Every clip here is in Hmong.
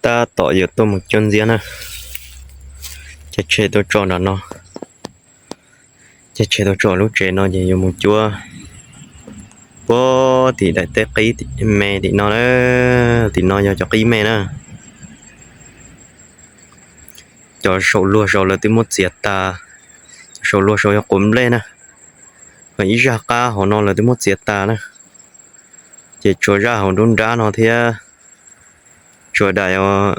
Tab tom yuav tuaj mus cuab ntxiab na. Ces tshem tuaj tso nram no, ces tshem tuaj tso lub tsev no ces yuav mus cuab puag tim daim teb qib me tim no na. Tim no yog cov qib me na. Cov saum luag saud lawv twb muab txiav tas, cov saum luag saud yog quav nplej na. Ho ib zaj qab hauv no lawv twb muab txiav tas na. Ces tsuas zaj hauv nruab nrab no thiab, tsuas daim,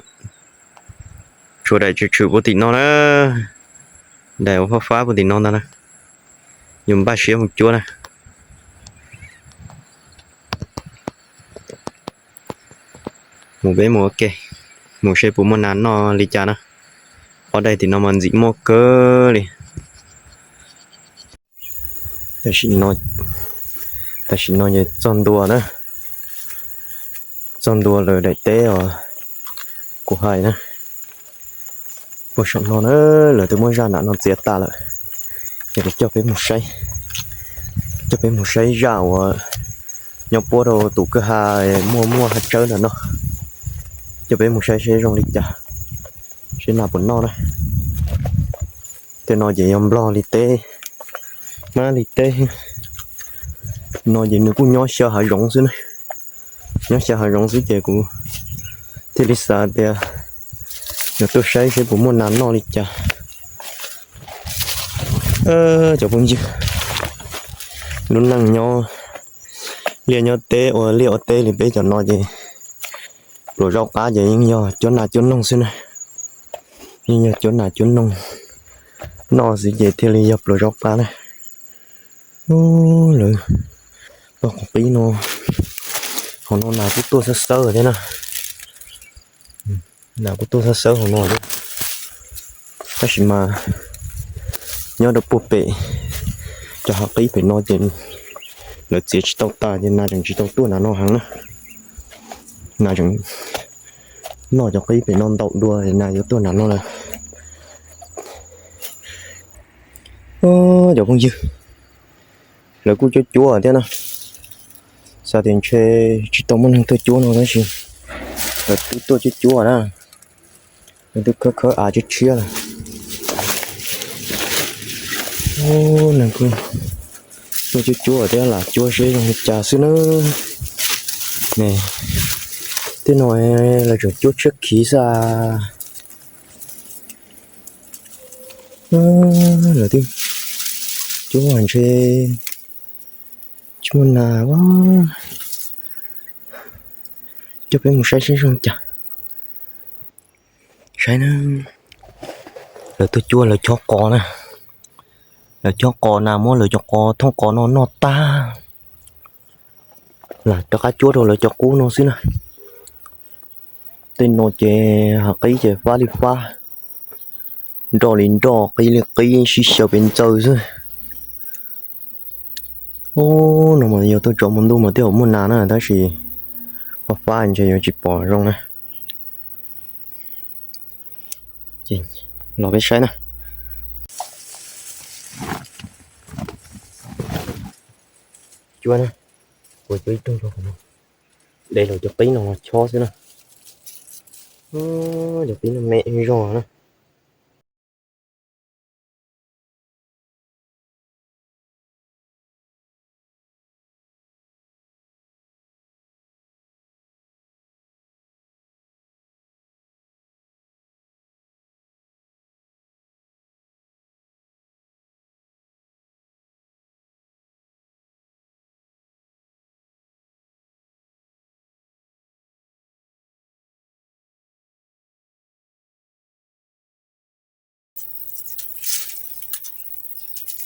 tsuas daim tshwm tshwm puag tim no na, daim uas fab fab puag tim no ntag na. Yuav npaj siab mus cuab na. Mus peb mus ua ke, mus seb puas muaj nas noj li cas na. Ob daim tim no mas ntxim muaj kawg li. Tam sim no, tam sim no ces txog ntua na, txog ntua lawv daim teb os, kuv hais na. Puag saum no na, lawv twb muab zaj nram no txiav tas lawm. Ces kuv coj peb mus saib, coj peb mus saib zaj uas nyob puab rau tus kwj ha muaj muaj hav tsawb nram no. Coj peb mus saib seb zoo li cas, seb nas puas noj na. Tej no ces yog nplog li teb, mab li teb. No ces nws kuj nyob xyaw hav zoov xwb na. Nyob xyaw hav zoov xwb ces kuv thiaj li xav tias yuav tuaj saib seb puas muaj nas noj li cas. Cov phooj ywg, lub neej nyob liaj nyob teb ua liaj ua teb li peb cov no ces pluas zaub qab ces yeej yog cuab nas cuab noog xwb na. Yeej yog cuab nas cuab noog noj xwb ces thiaj li yog pluas zaub qab na. Lawv pog qhov qib no, hauv no nas kuj tuaj xab xawb thiab na. Nas kuj tuaj xab xawb hauv no thiab. Tab sis mas nyob rau puag pem cov hav qib pem no ces lawv txiav tsis tau tas ces nas tseem tsis tau tuaj nram no heev na. Nas tseem noj cov qib pem no ntau dua nas yuav tuaj nram no lawm. Cov phooj ywg, lawv kuj cuab cuab thiab na. Xav tias ntshe tsis tau muaj neeg tuaj cuab no tab sis lawv twb tuaj cuab cuab na. Lawv twb khawb khawb av tshiab tshiab lawm. Neeg kuj tuaj cuab cuab thiab lam cuab seb zoo li cas xwb na. Tej no lawv tseem cuab tshiab khiv xwb. Lawv twb cuab ntshe tsis muaj nas. Coj peb mus saib seb zoo li cas. Saib na, lawv tuaj cuab lawv chob qos na. Lawv chob qos na, muab lawv cov qos thooj qos no noj tag, lam rov qab cuab rau lawv cov qub no xwb na. Tej no ces hav qib ces fab li fab, nroj li nroj, qib li qib, sib xyaw pes ntxaws xwb. Ub, no mas yog tuaj tsaus hmo ntuj mas twb yuav muaj nas na tab sis fab fab ntshe yuav tsis pom zoo na. Los peb saib na. Cuab na, kuv cuab ib rooj rau qhov no, de los cov qib no chob xwb na. Cov qib no me zog na.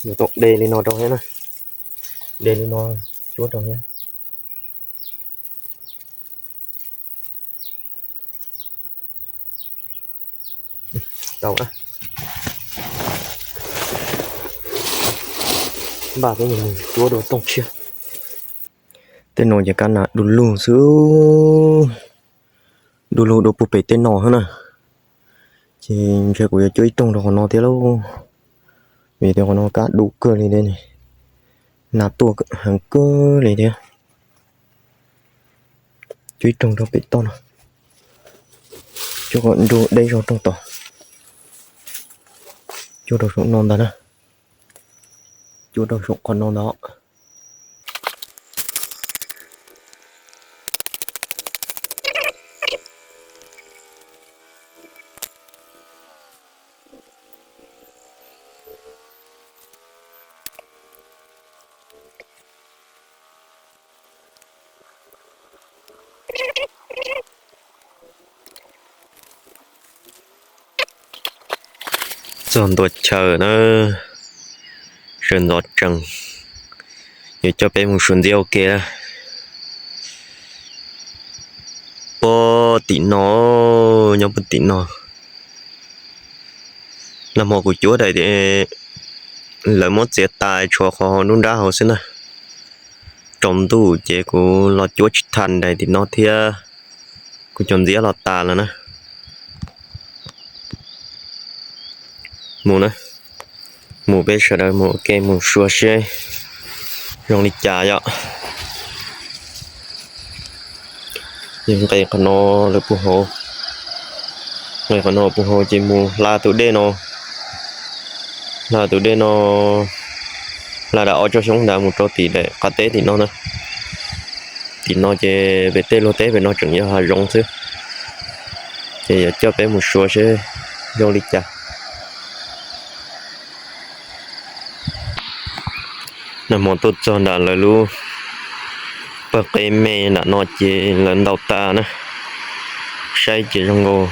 Yuav tau de li no rau thiab na, de li no cuab rau thiab. Tau na, npaj peb mus cuab dua tooj tshiab. Tej no ces kab nas du lug xwb, du lug dua puag pem tej no xwb na. Ces ntshe kuv yuav cuab ib rooj rau qhov no thiab lauj, vim tias qhov no kab du kawg li thiab, nas tuaj heev kawg li thiab. Cuab ib rooj rau pem toj no. Cuab kom nrug deb zog rooj tod. Cuab rau saum no ntag na. Cuab rau saum qhov no ntag. Txog ntua chaw na, sawv ntxov tsees, yuav coj peb mus suav ntxiab ua ke na. Puag tim no, nyob puag tim no, nag hmo kuv cuab daim, lawv muab txiav tas tshuav qhov nruab nrab hauv xwb na. Tsaus ntuj ces kuv los cuab tsis tau daim tim no thiab, kuv cov ntxiab los tas lawm na. Mus na, mus peb sawv daws mus ua ke mus suav seb zoo li cas yom. Nqes qhov no lawm puag hauv, nqes qhov no puag hauv ces mus hla tus dej no, hla tus dej no, hla daim ob tsob xyoob ntawd mus rau tim daim qab teb tim no na. Tim no ces pem tej luag teb pem no tseem yog hav zoov xwb, ces yuav coj peb mus suav seb zoo li cas. Nag hmo tuaj txog nram lawv lub pawg qeb me nram no ces lawv ntaus tas na, saib ces zoo nkaus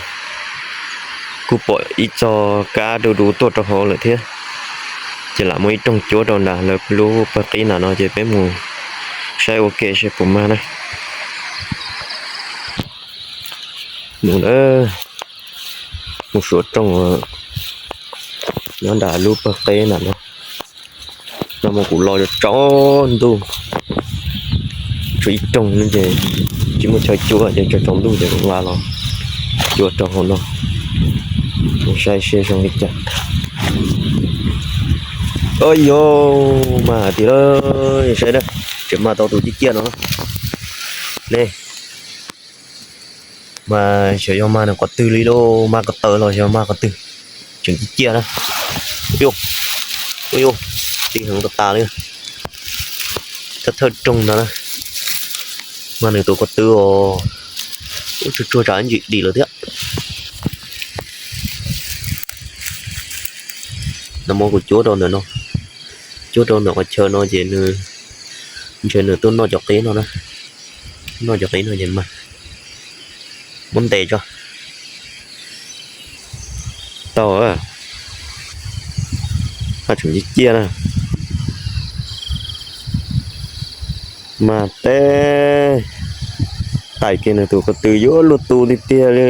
kuj pom ib txoj kab du du tuaj rau hauv lawm thiab, ces lam muaj ib rooj cuab rau nram lawv lub pawg qeb nram no ces peb mus saib ua ke seb puas mag na. Mus, mus suav rooj nyob nram lub pawg qeb nram no. Nag hmo kuv los tsaus ntuj, tshuav ib rooj ces tsis muaj chaw cuab ces tsaus tsaus ntuj ces kuv nqa los cuab rau hauv no, mus saib seb zoo li cas. Yog mag tiag lawm, saib na, tseem mag tau tus ciaj ciaj no ne. Mas xyov yog mag nws qhov twg li lauj, mag ko taw los yog mag qhov twg, tseem ciaj ciaj na. Ub, ub, tij heev tas tas li. Thawj thawj rooj ntag na, mag nws tus ko tw os. Ub, tsuag tsuag tsam ntsim dim lawm thiab. Nag hmo kuv cuab rau ntawm no, cuab rau ntawm qhov chaw no ces nws, ntshe nws tuaj noj cov qeb no na, noj cov qeb no ces mag. Muab ntes tso. Tau, tseem ciaj ciaj na. Mas teb, tais kiag nws tus ko tw yuav luag tu tiag tiag li.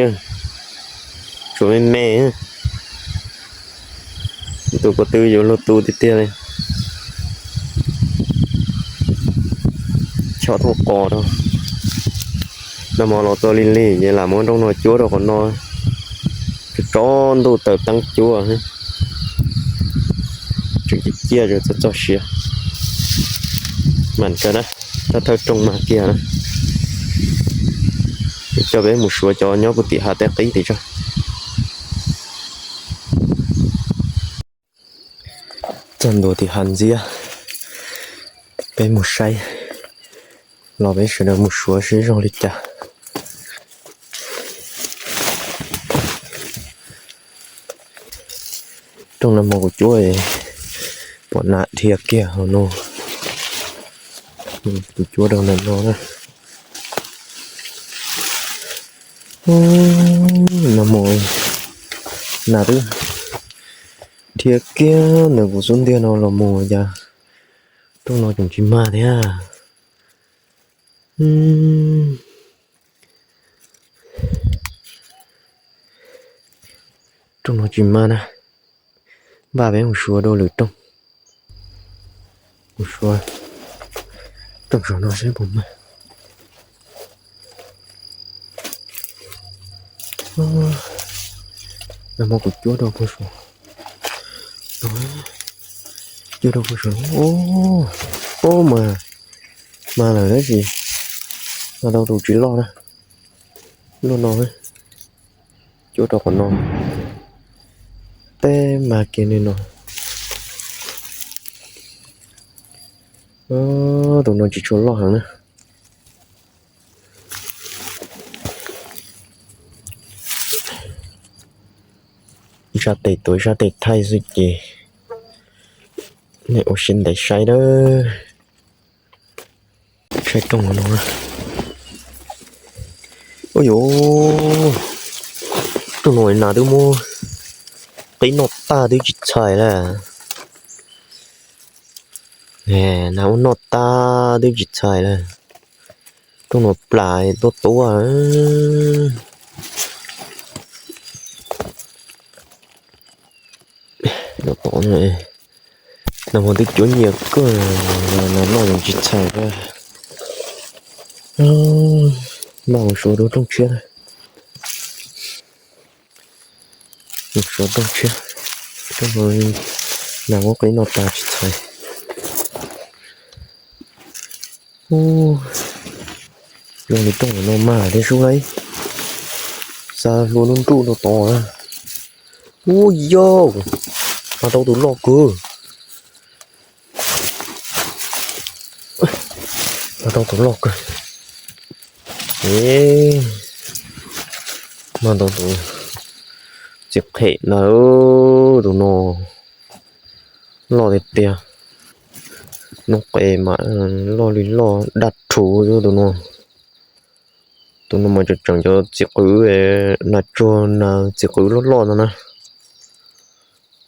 Tsuas me me, tus ko tw yuav luag tu tiag tiag li. Chob tuaj qos rau. Nag hmo los txog lig lig ces lam muab nrooj no cuab rau qhov no. Tsaus ntuj taws teeb cuab, tseem ciaj ciaj txog txog siav. Mas kawg na, thawj thawj rooj mag kiag na. Coj peb mus suav cov nyob puag tim hav teb qib tim tso. Txog ntua tim hav ntxiab, peb mus saib, los peb sawv daws mus suav seb zoo li cas. Rooj nag hmo kuv cuab pom nas dhia kiag hauv no. Kuv cuab rau ntawm no na. Nag hmo nas twb dhia kiag ntawm kuv xub ntiag no los mus cas rooj no tseem tsis mag thiab. Rooj no tsis mag na. Npaj peb mus suav dua lwm rooj. Mus suav rooj saum no seb puas mag. Nag hmo kuv cuab rau puag saum, cuab rau puag saum. Ub, mas, mag lawm tab sis mag tau tus tsis loj na. Loj no, cuab rau qhov no. Teb mag kiag li no. Tus no tsis tshua loj heev na. Ib sab tes tuav ib sab tes thaij xwb ces nej ua siab ntev saib dawb. Saib rooj no. Ua yuav, rooj no nas twb muab qib noj tag twb tsis txhais lawm. Nas muab noj tag twb tsis txhais lawm. Rooj no plam tuaj tuaj. Nag hmo twb cuab nyiam kawg, nag hmo tsis txhais. Npaj mus suav dua rooj tshiab. Mus suav rooj tshiab. Rooj no nag muab qib noj tag tsis txhais. Zoo li rooj no mas thiaj sub lauj. Xa hlua nruj nruj rau tod. Ub yau, mas tau tus loj kawg. Mas tau tus loj kawg. Mas tau tus txiv qhem ntag, tus no loj tiag tiag. Noob qes mas loj li loj daj rhuv xwb tus no. Tus no mas tseem tseem cov txiv qwv, nas tsuag nas txiv qwv loj loj no na.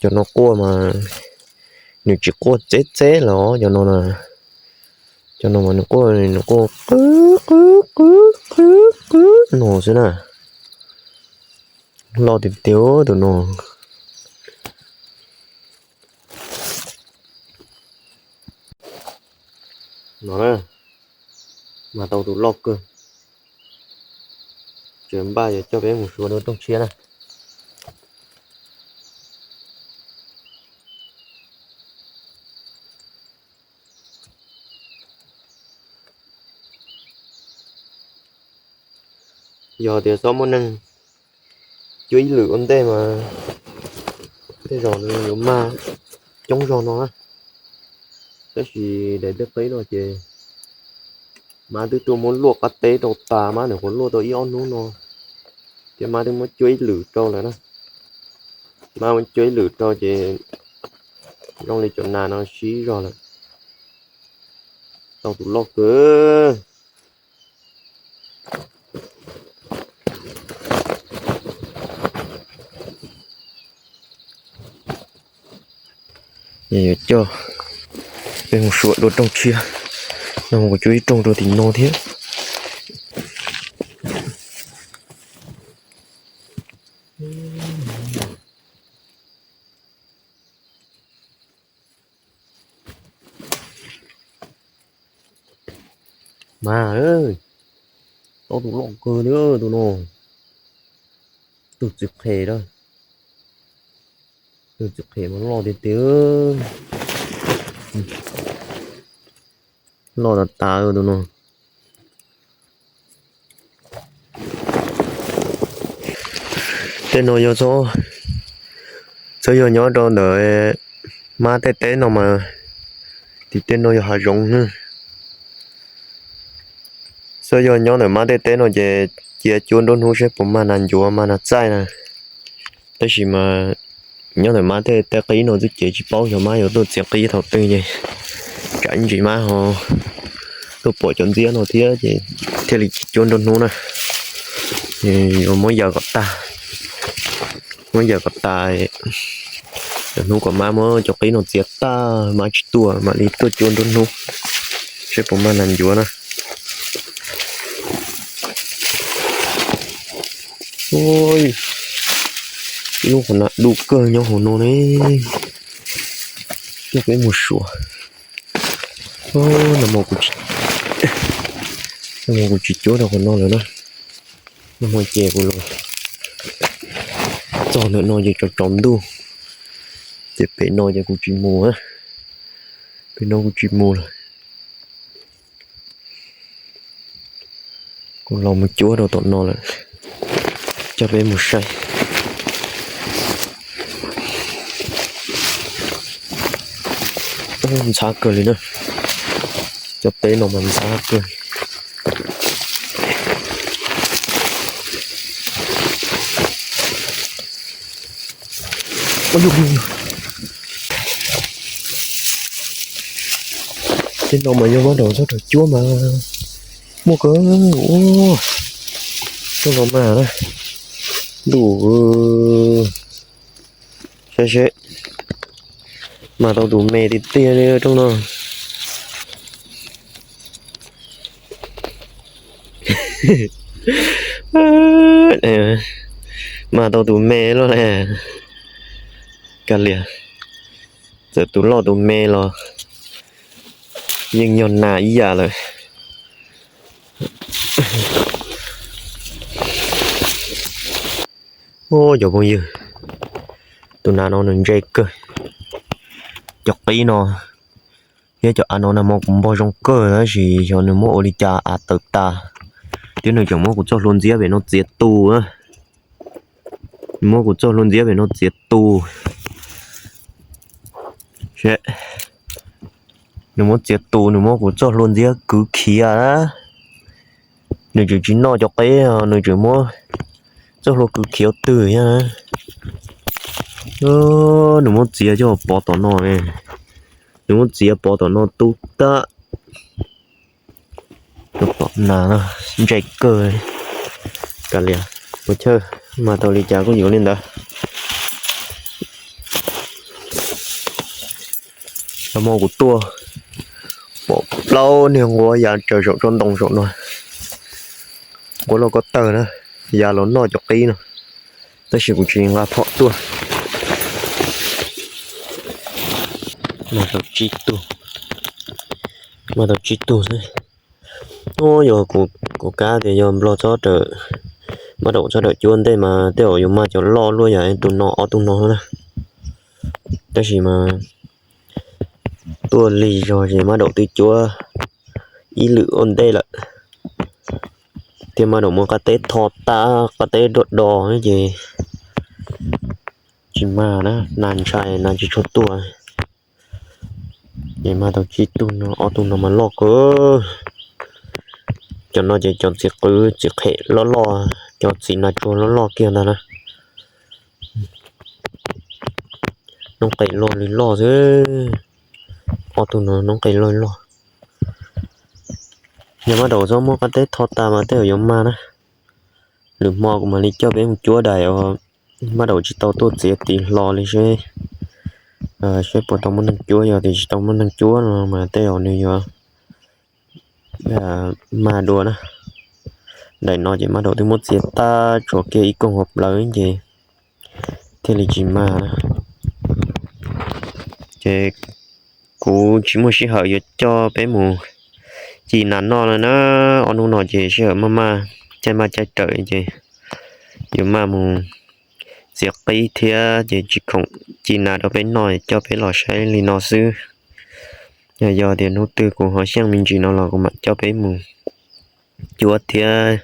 Cov no quaj mas nws tsis quaj txeb txeb los cov no na. Cov no mas nws quaj, nws quaj qw qw qw qw qw no xwb na. Loj tiag tiag tus no. No na, mas tau tus loj kawg. Tseem npaj yuav coj peb mus suav dua rooj tshiab na. Yog tias txhob muaj neeg cuab ib lwm ua ntej mas tej zaum nws yuav mag coob zog no na. Tab sis daim teb qib no ces mab twb tuaj muab luaj qab teb rau tas, mab nyuam qhuav luaj tau ib ob hnub no, ces mab twb muab cuab ib lwm rau lawm na. Mab muab cuab ib lwm rau ces zoo li cov nas no sib zog lawm. Tau tus loj kawg. Yuav coj peb mus suav dua rooj tshiab. No kuv cuab ib rooj rau tim no thiab. Mas, tau tus loj kawg li tus no. Tus txiv qhem a, tus txiv qhem mas loj tiag tiag. Loj tas tas tus no. Tej no yog txhob, txhob yog nyob rau ntawm mab tej teb no mas, tim tej no yog hav zoov na. Txhob yog nyob ntawm mab tej teb no ces cia cuab nruab hnub seb puas mag nas ncuav mag nas txaij na. Tab sis mas nyob ntawm mab tej teb qib no xwb ces tsis paub xyov mab yuav tuaj txiav qib thaum twg ces tsam ib ntsis mab ho tuaj pom cov ntxiab no thiab ces thiaj li tsis cuab nruab hnub na. Yuav muab yaws kom tag, muab yaws kom tas, cov hnub kom mab muab cov qib no txiav tag mab tsis tuaj mam li tuaj cuab nruab hnub seb puas mag nas ncuav na. Ib lub qhov nas dub kawg nyob hauv no ne. Coj peb mus suav. Nag hmo kuv tsis cuab rau qhov no lawm na. Nag hmo ces kuv los txog ntawm no ces tsaus tsaus ntuj, ces pem no ces kuv tsis mus, pem no kuv tsis mus lawm. Kuv los mus cuab rau tom no lawm. Coj peb mus saib. Ntxhab kawg li na. Cov teb no mas ntxhab kawg. Tej no mas yog mab daum txhob raws cuab mas muaj kawg. Ua, coj los mas na, ntuj, saib seb, mas tau tus me tiag tiag li rooj no. Mas tau tus me loj li. Kav liam, txawm tus loj tus me los yeej yog nas ib yam lawm. Ua, cov phooj ywg, tus nas no nws ntse kawg. Cov qib no thiab cov av no nag hmo kuv npog zoo kawg tab sis xyov nws muab ua li cas av tawm tas, thiab nws tseem muab kuv txoj hlua ntxiab pem no txiav tu. Nws muab kuv txoj hlua ntxiab pem no txiav tu. Nws muab txiav tu, nws muab kuv txoj hlua ntxiab kwv khiav. Nws tseem tsis noj cov qib, nws tseem muab txoj hlua kwv khiav twg thiab. Nws muab txiav coj pov tom no, nws muab txiav pov tom no tu tag. Tus tom nas no ntse kawg. Kav liam, ua chawj, mas tau li cas kuj yuav li ntawd. Nag hmo kuv tuaj pom plaub niag nquab ya tsaws saum tsob ntoo saum no. Nquab loj kob tawg na, ya los noj cov qib no, tab sis kuv tsis nqa phom tuaj. Mas tau tsib tug, mas tau tsib tug xwb. Ua, yog kuv kab tias yog nplog txhob, mab daum txhob rawm cuab ntej mas tej zaum yuav mag cov loj luaj yam tus no ob tug no na. Tab sis mas tuaj lig zog ces mab daum twb cuab ib lwm ua ntej lawm, thiab mab daum muab qab teb tho tag, qab teb do do ces tsis mag na, nas ntshai nas tsis tshua tuaj. Ces mag tau tsib tug no, ob tug no mas loj kawg. Cov no ces cov txiv qwv txiv qhem loj loj, cov txiv nas tsuag loj loj kiag ntag na. Noob qes loj li loj xwb. Ob tug no noob qes loj li loj. Yog mab daum txhob muab qab teb tho tas mas tej zaum yuav mag na. Lwm hmo kuv mam li coj peb mus cuab daim uas mab daum tsis tau tuaj txiav tiv hlo li seb, seb puas tau muaj neeg cuab. Yog tias tsis tau muaj neeg cuab no mas tej zaum nws yuav mag dua na. Daim no ces mab daum twb muab txiav tag, tshuav kiag ib koog hauv plawv ces thiaj li tsis mag na. Ces kuv tsis muaj sij hawm yuav coj peb mus ci nas noj lawm na. Ob hnub no ces sij hawm maj maj, caij maj caij rawm ces yuav maj mus txiav qib thiab ces tsis khoom ci nas rau peb noj, coj peb los saib li no xwb. Yog tias hnub twg kuv ho xyeej me ntsis no los kuv mam coj peb mus cuab thiab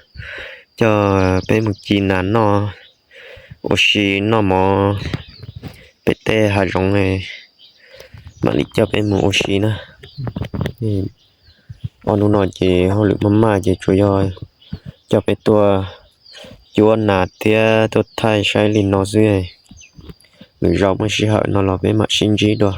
coj peb mus ci nas noj ua si, noj mov pem tej hav zoov, mam li coj peb mus ua si na. Ob hnub no ces hauj lwm maj maj ces tsuas yog coj peb tuaj cuab nas thiab tuaj thaij saib li no xwb. Lwm zaus muaj sij hawm no los peb mam sib ntsib dua.